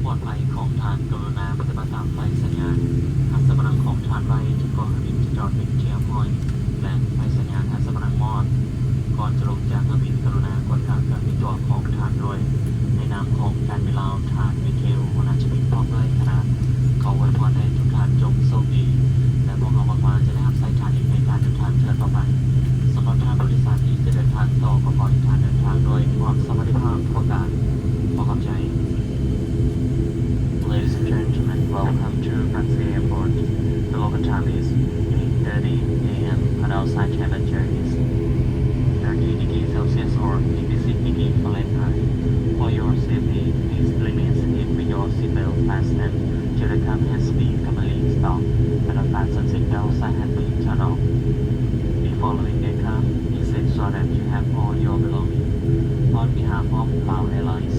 ປອດໄພຂອງທ່ານ ກະລຸນາປະຕິບັດຕາມໄຟສັນຍານຫັດສະບັນນັງຂອງທ່ານໄວ້ ຈົນກວ່າເຮືອບິນຈະຈອດເປັນທີ່ຮຽບຮ້ອຍ ແລະ ໄຟສັນຍານຫັດສະບັນນັງມອດ. ກ່ອນຈະລົງຈາກເຮືອບິນ ກະລຸນາກວດກາການເກັບຕົວຂອງທ່ານດ້ວຍ. ໃນນາມຂອງການບິນລາວ, ທ່ານ ມິເຄວ ຫົວໜ້າເຈົ້າບິນ ພ້ອມດ້ວຍຄະນະ ຂໍອວຍພອນໃຫ້ທຸກທ່ານຈົ່ງໂຊກດີ ແລະ ພວກເຮົາຫວັງວ່າຈະໄດ້ຮັບໃຊ້ທ່ານອີກໃນການເດີນທາງເທື່ອຕໍ່ໄປ. ສຳລັບທ່ານຜູ້ໂດຍສານທີ່ຈະເດີນທາງຕໍ່ ກໍຂໍໃຫ້ທ່ານເດີນທາງດ້ວຍຄວາມສະຫວັດດີພາບທຸກປະການ. ຂໍຂອບໃຈ. Ladies and gentlemen, welcome to Kangxi Airport. The local time is eight thirty a m and our side temperature is thirty degrees Celsius or eighty-six degrees Fahrenheit. For your safety, please remain seated with your seatbelt fastened till the aircraft has been completely stopped and the fasten seat belt sign has been turned off. The following aircraft is ensure that you have all your belongings. On behalf of Paw Airlines,